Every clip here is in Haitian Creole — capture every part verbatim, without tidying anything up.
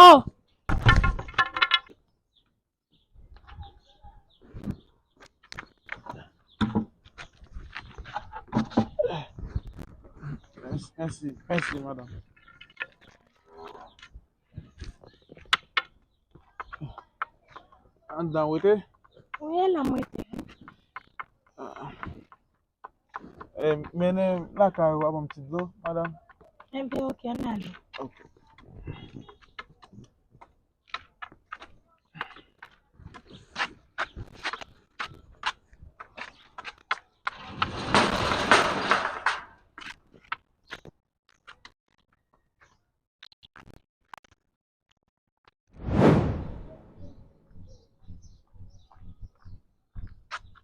Oh! Mèsi, mèsi, mèsi, madanm. Anndan w rete? Wi, e la m rete. Ah. Eh, mennen lakay ou a ban m ti dlo, madanm. Enben, oke, ann ale. Oke.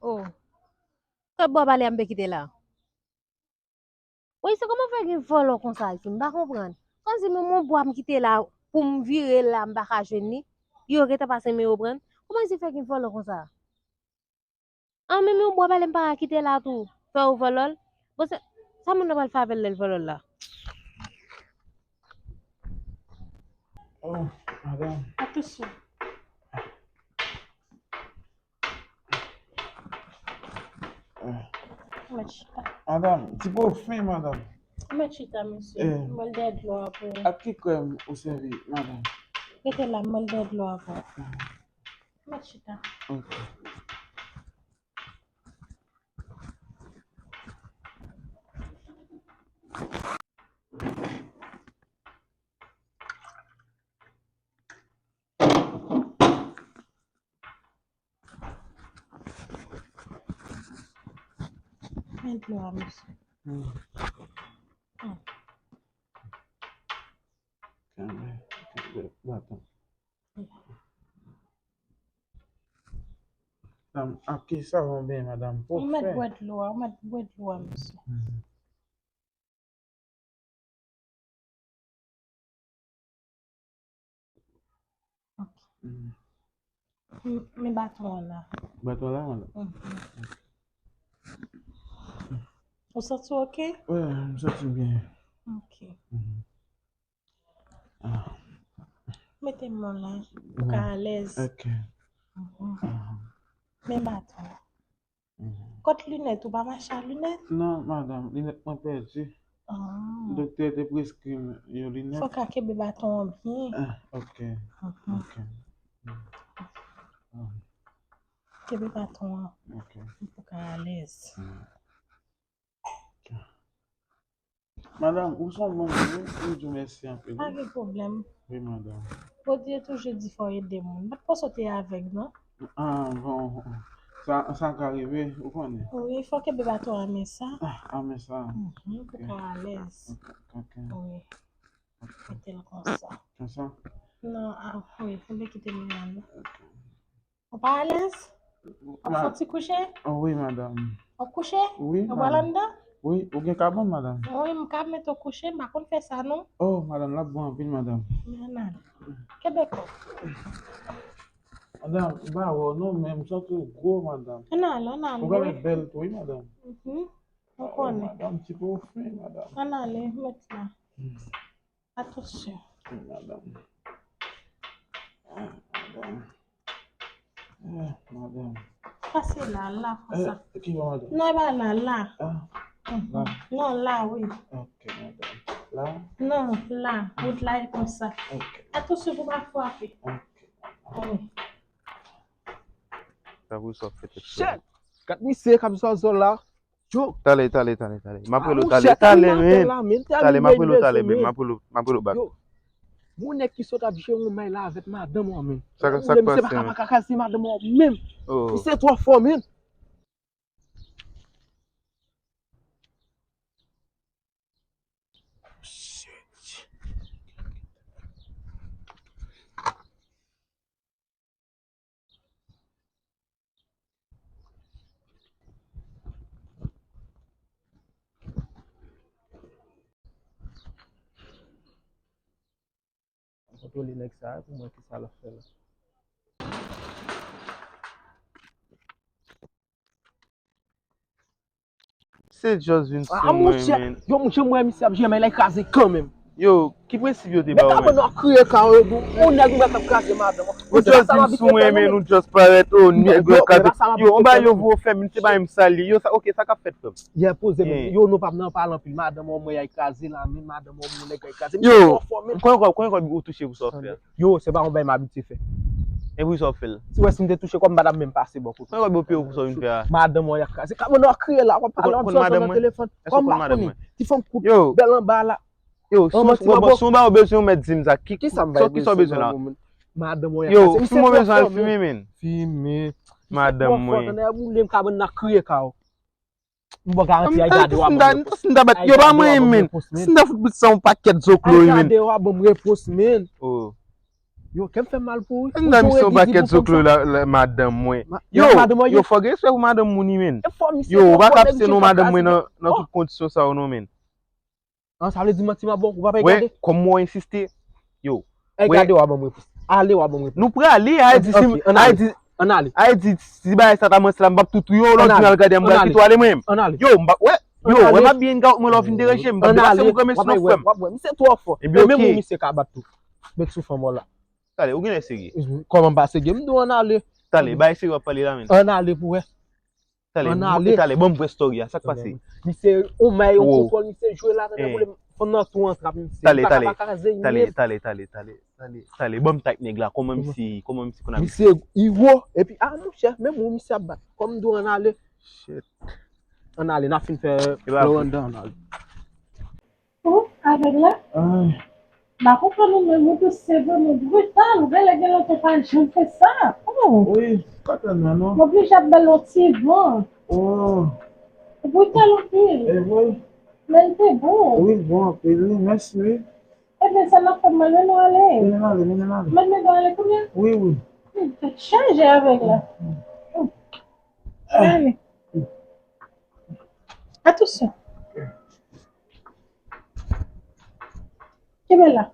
Oh. Kòb bwa pale a m pe kite la. Wi, se kòman fè gen vòlò konsa isi? M pa konprann. Kòmsi menm yon bwa m kite la pou m vire la, m pa ka jwenn li. Yo gentan pase men yo pran l. Kòman isi fè gen vòlò konsa? An, menm yon bwa pale m pa ka kite la tou. Fè yo vòlò l. Bon, se, sa moun nan pral fè avè l lè l vòlò l la? Oh, madanm. Atansyon. Mèt chita. Madanm, ti po fen, madanm. Mèt chita, mesye. Eh. Mwen dèyè dlo a pou ou. Ak ki krèm ou sèvi, madanm? Rete la, mwen dèyè dlo a pou ou. Mèt chita. Ok. Men dlo a, mesye. Hmm. Hmm. Kenbe, kenbe baton. Madanm, ak ki savon benyen, madanm? Pou fè. Ou mèt bwè dlo a, ou mèt bwè dlo a, mesye. Hmm. Ok. Mm. M, men baton an la. Baton an la, madanm? Mhm. Ou santi w ok? Wi, m santi m byen. Ok. Mhm. Ah. Mete men w la, pou w ka alèz. Ok. Mhm. Ah. Men baton an. Mhm. Kot linèt ou? Pa mache ak linèt? Non, madanm, linèt mwen pèdi. Ah. Doktè te preskri m yon linèt. Fò w ka kenbe baton an byen. Ah, ok. Mhm. Ok. Mhm. Kenbe baton an. Ok. Pou w ka alèz. Mhm. Ok. Madanm, ou se yon bon moun, wi. M di w mèsi anpil, wi. Pa gen pwoblèm. Wi, madanm. Bondye toujou di fò w ede moun. M pa t panse w te avèg, non. Ah, bon. Sa, sa ka rive, ou konnen. Wi, fò w kenbe baton an men sa. Ah, an men sa. Mhm, pou w ka alèz. Ok, ok. Wi. Ok. Mete l konsa. Konsa? Non, ah, wi, ou vle kite m nan. Ok. Ou pa alèz? Ou santi kouche? Oh, wi, madanm. Ou kouche? Wi, madanm. Ou pral anndan? Wi, ou gen kabann, madanm? Wi, m ka mete w kouche, m pa konn fè sa, non. Oh, madanm, l ap bon anpil, madanm. Men ann ale. Kenbe kò w. Madanm, m pa wè w, non, men m santi w gwo, madanm. Ann ale, ann ale. Ou ka mèt bèl tou, wi, madanm. Mhm. Ou konnen. Oh, madanm, ti po fen, madanm. Ann ale, mèt la. Hmm. Atansyon. Madanm. Ah, madanm. Ah, madanm. Pase la, la, konsa. Eh, ki bò, madanm? Non, e pa la, la. Ah, mhm, la. Non, la, wi. Ok, madanm. La? Non, la. Wout la e konsa. Ok. Atansyon pou w pa frape. Ok. Wi. Sa pou sa fè tèt. Shit! Gad misye k ap zòzò la. Yo. Talè, talè, talè, talè. M ap rele w talè, talè, men. Talè, m ap rele w talè, men. M ap rele w, m ap rele w bak. Yo. Yon nèg ki sot ap jere yon may la avèk madanm ou an, men. Sa, sa k pase, men? Misye pa ka, pa ka kraze madanm ou an, men. Oh. Misye twò fò, men. Shit. Kontwole nèg sa a pou m wè kisa l ap fè la. Se just vin sou mwen, men. Yo, mwen, jan m wè misye ap jere may la, li kraze kanmenm. Yo, ki prensip yo te ba w menm? Mwen ta ban nou kriye ka yo, yon nèg ou wè k ap kraze madanm. Ou just vin sou mwen, men ou just parèt, oh, nèg yo kraze. Yo, on bagay yo voye w fè, men se pa menm sa l ye. Yo, sa, ok, sa k ap fèt, frè m? Yè poze, men yo, nou pa nan pale anpil. Madanm ou mwen y al kraze la, men madanm ou mwen nèg y al kraze. Yo, konbyen kòb, konbyen kòb ou touche pou sa w fè a? Yo, se pa yon bagay m abitye fè. E pou sa w fè l? Si w wè si m te touche kòb, m pa t ap menm pase bò kote. Konbyen kòb yo peye w pou sa w vin fè a? Madanm ou y al kraze. Kòman w kriye la, w ap pale ansanm nan telefòn. Kòm m pa konnen. Ti fanm kout bèl anba la. Yo, si yon bagay ou bezwen, ou mèt di m sa. Kisa m bay bezwen nan moun? Madanm ou y ap kraze. Yo, fime ou bezwen al fime, men. Fime. Madanm mwen. Boule m ka ban nan kriye ka w. M ba w garanti, ay gade w a ban m repons. Yo, pa mwen, men. Si m ta fout bout sa yon pakèt zoklo, men. Ay gade w a ban m repons, men. Oh. Yo, kè m fè mal pou ou. Ann nan misyon pakèt zoklo la, madanm mwen. Yo, yo, fò gen respè pou madanm moun wi, men. Yo, ou pa ka pise non madanm mwen nan tout kondisyon sa yo non, men. An, sa vle di manti m ap ba w, ou pa pè gade? Wè, kòm mwen ensiste. Yo. Ay gade w a ban m repons. Ale w a ban m repons. Nou prale, ay di si, ay di, ann ale. Ay di si bagay sa ta manti la, m p ap tou touye w, lè w di m al gade, m pral kite w ale mwen menm. Ann ale. Yo, m pa, wè. Yo, wè m ap byen gawot mwen lè w fin deranje m. M p ap depase pou granmesi non, frè m. W ap wè, misye twò fò. Ebyen, oke. Menm ou misye ka bat tou. Met sou fanm w la. Talè, ou genlè serye. Kòman m pa serye? M di w ann ale. Talè, bay serye w ap pale la, men. Ann ale pou wè. Talè, talè, ban m vre story a, sa k pase? Misye, on may, on kontwòl, misye jwe la, tande boule m. Fanm nan tou an trap, misye. Talè, talè, talè, talè, talè, talè, talè, talè, ban m tag nèg la, kòman misye, kòman misye konn ap. Misye, i wo, epi, a, monchè, menm ou misye ap bat. Kòm m di w ann ale. Shit. Ann ale, n ap fin fè Floranda, ann ale. Ou avèg la? M pa konprann ou menm, ou tou se vrèman brital, ou genlè gen lontan ou pa janm fè sa. Oh. Wi, pa tèlman non. M oblije ap ba l yon ti van. Oh. Ou brital anpil. E vre? Men l te bon. Wi, l bon anpil, wi, mèsi, wi. Ebyen, sa n ap fè, mennen nou ale. Mennen n ale, mennen n ale. Mennen nou ale kounye a? Wi, wi. Tèt chaje avèg la. Ale. Atansyon. Kenbe la.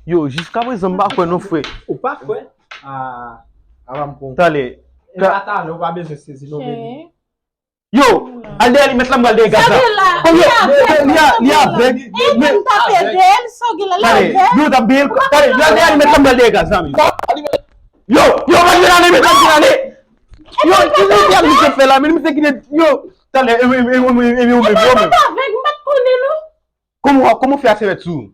Yo, jiskaprezan m pa kwè non, frè. Ou pa kwè? Ah, avan m pran. Talè. E pa talè, ou pa bezwen sezi non, baby. Yo, al dèyè li, mèt la, m pral dèyè gaz la. Oh, yo, li avèg. Li avèg. Talè, yo, t ap beye l. Talè, yo, al dèyè li, mèt la, m pral dèyè gaz la, men. Yo, yo, pa vin ale, mèt la, vin ale. Yo, ki misye ap misye fè la, men misye kite, yo. Talè, e, e, e, e, e, ou menm, yo, men. Kòman, kòman w fè a se mèt sou?